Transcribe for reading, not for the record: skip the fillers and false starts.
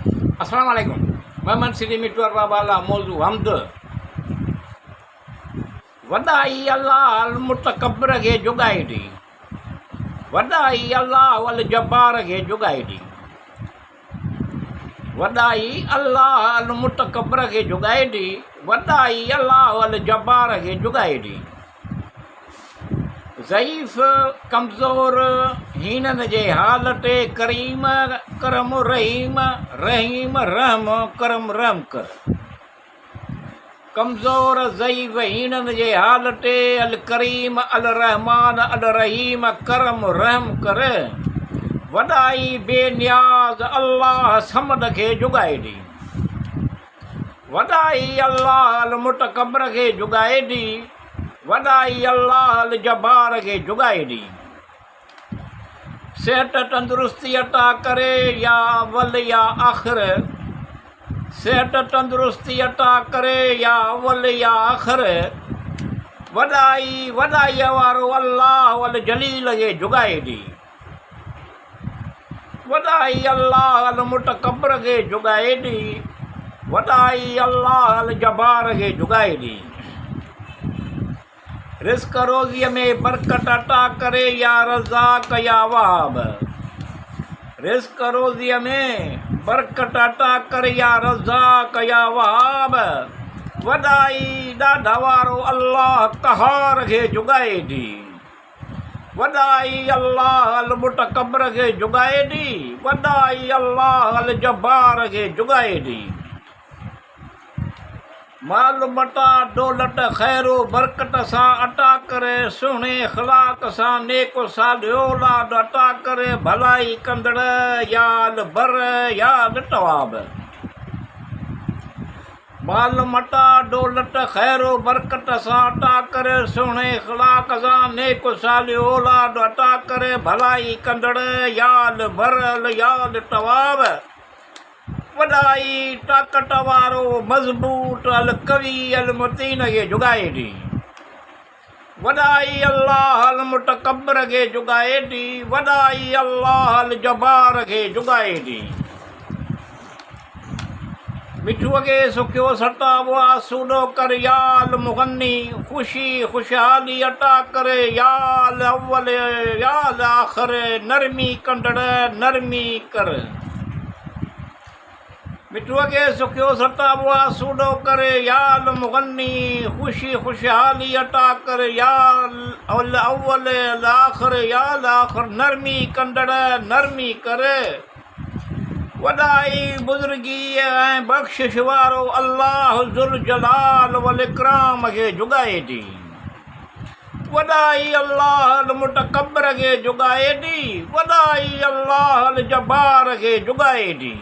السلام عليڪم محمد سري مٺو ارباب اعليٰ موضوع حمد وڏائي الله المتڪبر کي جڳائي ڏي وڏائي الله الجبار کي جڳائي ڏي وڏائي الله المتڪبر کي جڳائي ڏي وڏائي الله الجبار کي جڳائي ڏي ضعيف، ڪمزور، هيڻن جي حال تي ڪريم، ڪرم رحيم، رحيم رحم، ڪرم رحم ڪر. ڪمزور، ضعيف، هيڻن جي حال تي الڪريم، الرحمان، الرحيم، ڪرم رحم ڪر. وڏائي بي نياز الله صمد کي جڳائي ڏي. وڏائي الله المتڪبر کي جڳائي ڏي، وڏائي الله الجبار کي جڳائي ڏي. صحت تندرستي عطا ڪري يا اول يا آخر، صحت تندرستي عطا ڪري يا اول يا آخر، وڏائي وڏائيء وارو الله الجليل کي جڳائي ڏي. وڏائي الله المتڪبر کي جڳائي ڏي، وڏائي الله الجبار کي جڳائي ڏي. رزق روزيء ۾ برڪت عطا ڪري يا رزاق يا وهاب. رزق روزيء ۾ برڪت عطا ڪر يا رزاق يا وهاب. وڏائي ڏاڍ وارو الله قهار کي جڳائي ڏي. وڏائي الله المتڪبر کي جڳائي ڏي، وڏائي الله الجبار کي جڳائي ڏي. مال متاع دولت خير و برڪت سان عطا ڪري، سهڻي اخلاق سان نيڪ و صالح اولاد عطا ڪري، ڀلائي ڪندڙ يا البر يا التواب. مال متاع دولت خير و برڪت سان عطا ڪري، سهڻي اخلاق سان نيڪ و صالح اولاد عطا ڪري، ڀلائي ڪندڙ يا البر يا التواب، وڏائي طاقت وارو مضبوط القوي المتين کي جڳائي ڏي. وڏائي الله المتڪبر کي جڳائي ڏي، وڏائي الله الجبار کي جڳائي ڏي. مٺوء کي سکيو ستابو آسودو ڪر يا المغني، خوشي خوشحالي عطا ڪر يا الاول يا الاخر، نرمي ڪندڙ نرمي ڪر. مٺوء کي سکيو ستابو آسودو ڪر يا المغني، خوشي خوشحالي عطا ڪر يا الاول الاخر يا الاخر، نرمي ڪندڙ نرمي ڪر. وڏائي بزرگي ۽ بخشش وارو الله ذوالجلال والاڪرام کي جڳائي ڏي. وڏائي الله المتڪبر کي جڳائي ڏي، وڏائي الله الجبار کي جڳائي ڏي.